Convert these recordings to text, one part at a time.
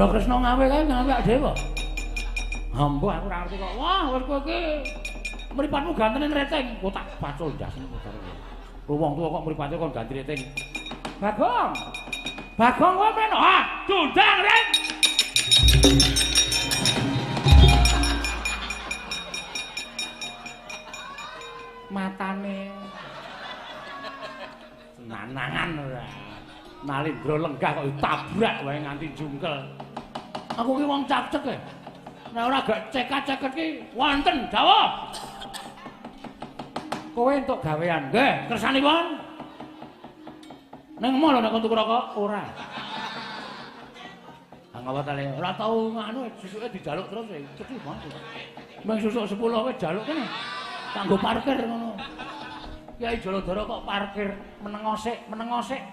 Ndara Kresna ngawe kae ngawe dhewe. Ambo aku ora ngerti kok. Wah, wis kowe iki mripatmu gantene rating. Kok tak pacul ndasmu karo kowe. Wong tuwa kok mripate kon ganti rating. Bagong. Bagong kowe men. Ah, diundang reng. Matane nanangan ora. Nalindra lenggah kok ditabrak wae nganti jungkel. Aku ki wong cacek e. Nek ora gak cekat-ceket ki wonten dawuh. Kowe entuk gawean. Nggih, kersanipun. Ning mall nek kon tuku rokok ora. Ah ngawatane ora tau nganu susuke dijaluk terus e. Cethu banget. Meng susuk 10 kowe jaluk kene. Kanggo parkir ngono. Kyai Jaladara kok parkir menengo sik, menengo sik.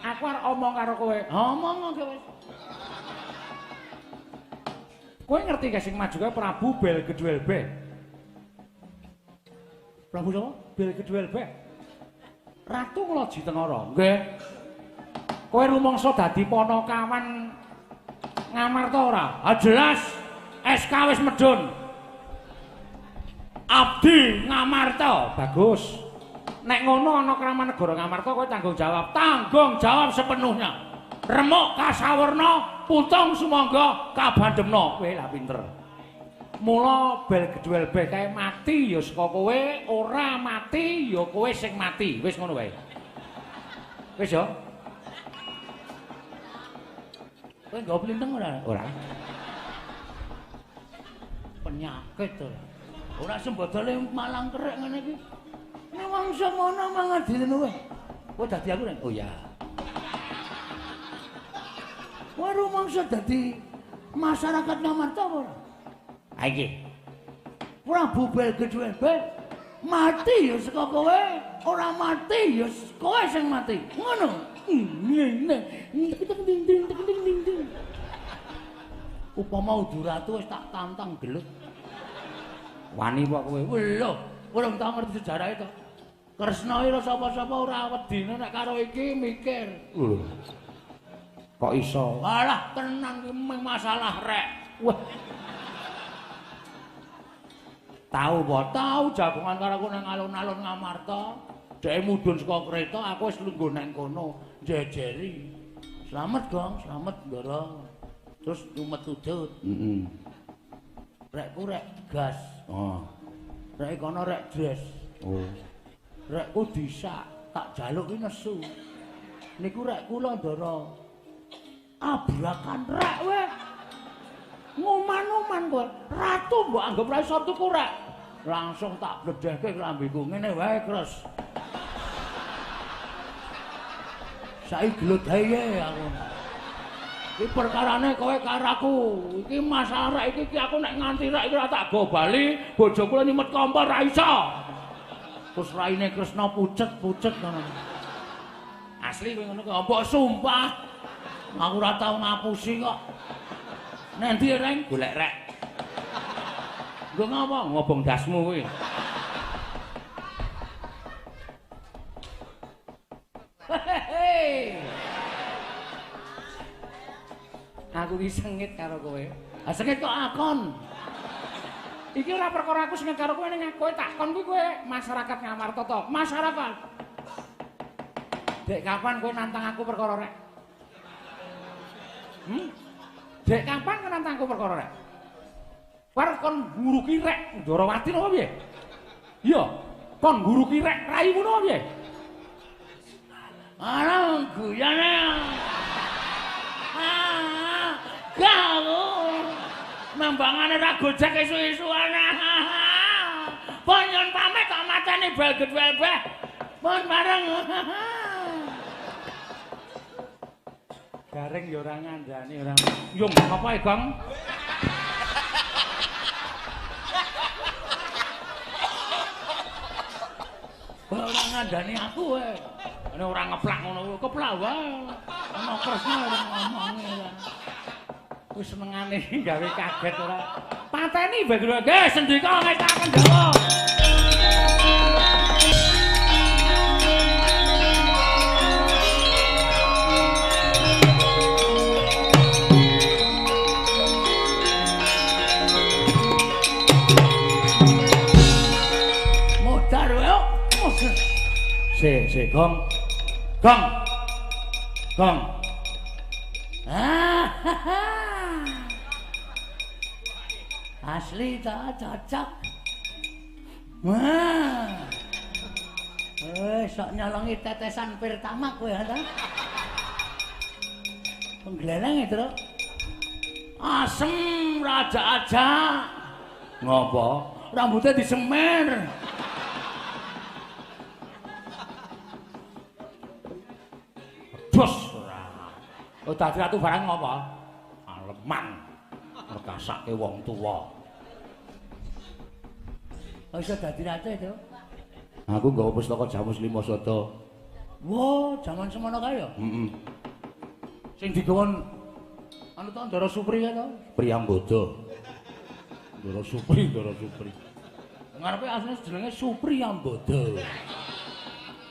Aku arep omong karo kowe. Omong kowe wis. Kowe ngerti gak sing maju kae Prabu Belgeduelbe? Prabu sapa? Belgeduelbe. Ratu Nglaji Tengara. Nggih. Kowe rumangsa dadi panakawan Ngamarta ora? Ah jelas. SK wis medhun. Abdi Ngamarta. Bagus. Nek ngono ana kraman negara Ngamarta kowe tanggung jawab. Tanggung jawab sepenuhnya. Remuk kasawerna, putung sumangga kabandemna. Kowe lah pinter. Mula Belgeduelbe kae mati ya saka kowe, ora mati ya kowe sing mati. Wis ngono wae. Wis ya. Kowe nggawa plinteng ora? Ora. Penyakit ora. Ora sembodole malang kerek ngene iki. Nek wong semono mangan dene kowe. Kowe dadi aku nek. Oh ya. Kowe rumangsa dadi masyarakat Ngamarta apa ora? Ha iki. Prabu Belgeduelbe mati ya saka kowe, ora mati ya kowe sing mati. Ngono. Upama udu ratu wis tak tantang gelut. Wani kok kowe. Lho, ora tau ngerti sejarahe to. Kresna ora sapa-sapa ora wedine nek karo iki mikir. Lho. Kok iso? Alah, tenan iki masalah rek. Wah. Tahu apa? Tahu jagongan karo aku nang alun-alun Ngamarta. Dhek mudhun saka kereta, aku wis lungguh nang kono, njejeri. Slamet, Gong, slamet, Ndara. Terus nyumet udut. Heeh. Rekku rek gas. Oh. Rek kono rek dress. Oh. Rekku disak, tak jaluk ki nesu. Niku rek kula, Ndara. Abrakan rek we. Nguman-uman kowe. Ratu mbok anggap ra iso tuku rek. Langsung tak bledehke klambiku. Ngene wae, Kres. Saiki gelut ae aku. Iki perkarane kowe karo aku. Iki masalah rek iki aku nek nganti rek iki ora tak go bali, bojoku nyimet kompor ra iso. Terus raine Kresna pucet-pucet ngono. Asli kowe ngono kok mbok sumpah. Aku ora tau ngapusi kok. Nek ndi reng golek rek. Nggo ngapa? Ngobong dasmu kuwi. Aku iki sengit karo kowe. Ha sengit kok akon. Iki ora perkara aku sengit karo kowe ning kowe takon kuwi kowe masyarakat Ngamarta to. Masyarakat. Dek kapan kowe nantang aku perkara rek? Dek kapan kowe nantang aku perkara rek? War kon nguruki rek Ndorowati napa piye? Iya, kon nguruki rek raimu napa piye? Alah guyane. Ah, gawo. Nambangane ra gojek esu-esuan. Pun nyun pamit tak mateni bel gedwelbeh. Pun bareng. Garing ya ora ngandani ora. Yung apa e, Gong? Ora ngandani aku wae. Nek ora ngeplak ngono kuwi, keplak wae. Ana Kresna ora ngomongi. Wis senengane gawe kaget ora. Pateni bae. Nggih, sendika ngestaken Jawa. Se, se, gong. Gong. Gong. Ah. Asli ta cocok. Wah. Sok nyolongi tetesan pertama kowe ha ta? Penggleleng itu. Asem raja aja. Ngopo? Rambutnya disemer. Bos ora. Oh dadi ratu barang ngopo? Aleman. Rekasake wong tuwa. Oh iso dadi ratu itu. Aku nggawa pustaka Jamus 5 Sada. Wah, jaman semono kae ya? Heeh. Sing digawa anu to Ndara Supri kae to? Priyambada. Ndara Supri, Ndara Supri. Ngarepe asline jenenge Supriyambada.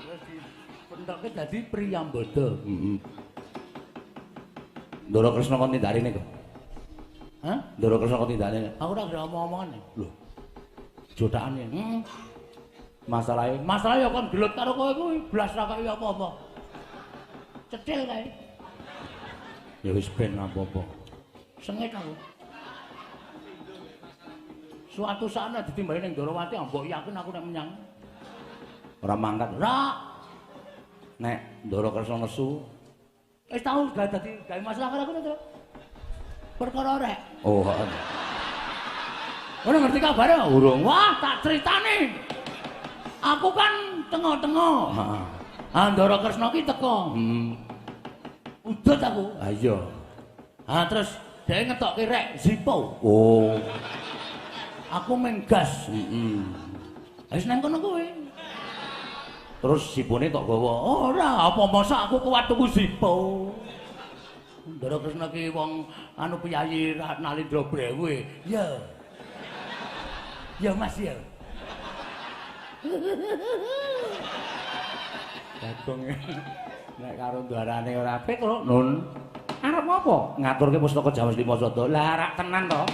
Terus dipentokke dadi Priyambada. Heeh. Ndara Kresna kon tindakane kok. Hah? Ndara Kresna kon tindakane. Aku ora gelem omong-omongan. Lho. Jotakane. Heeh. Masalahe, masalah ya kon gelut karo kowe kuwi blas ra kaya apa-apa. Cethil kae. Ya wis ben apa-apa. Sengit aku. Suatu saat nek ditimbali ning Ndorowati mbok yakin aku nek menyang. Ora mangkat. Ora. Nek Ndara Kresna nesu. Wis tau gak dadi gawe masalah karo aku to. Perkara rek. Oh, heeh. Ora ngerti kabare urung. Wah, tak critane. Aku kan tengah-tengah. Heeh. Ndara Kresna ki teko. Heeh. Udut aku. Ha iya. Ha terus dhek ngetokke rek Zippo. Oh. Aku main gas. Heeh. Wis nang kono kowe. Terus Zippone tok gawa. Ora, apa mosok aku kuat tuku Zippo. Ndara Kresna ki wong anu piyayi Nalindra Brewe. Ya. Ya Mas ya. Bagong nek karo ndarane ora apik lho, Nun. Arep ngopo? Ngaturke pustaka Jamus 5 Sada. Lah rak tenan to.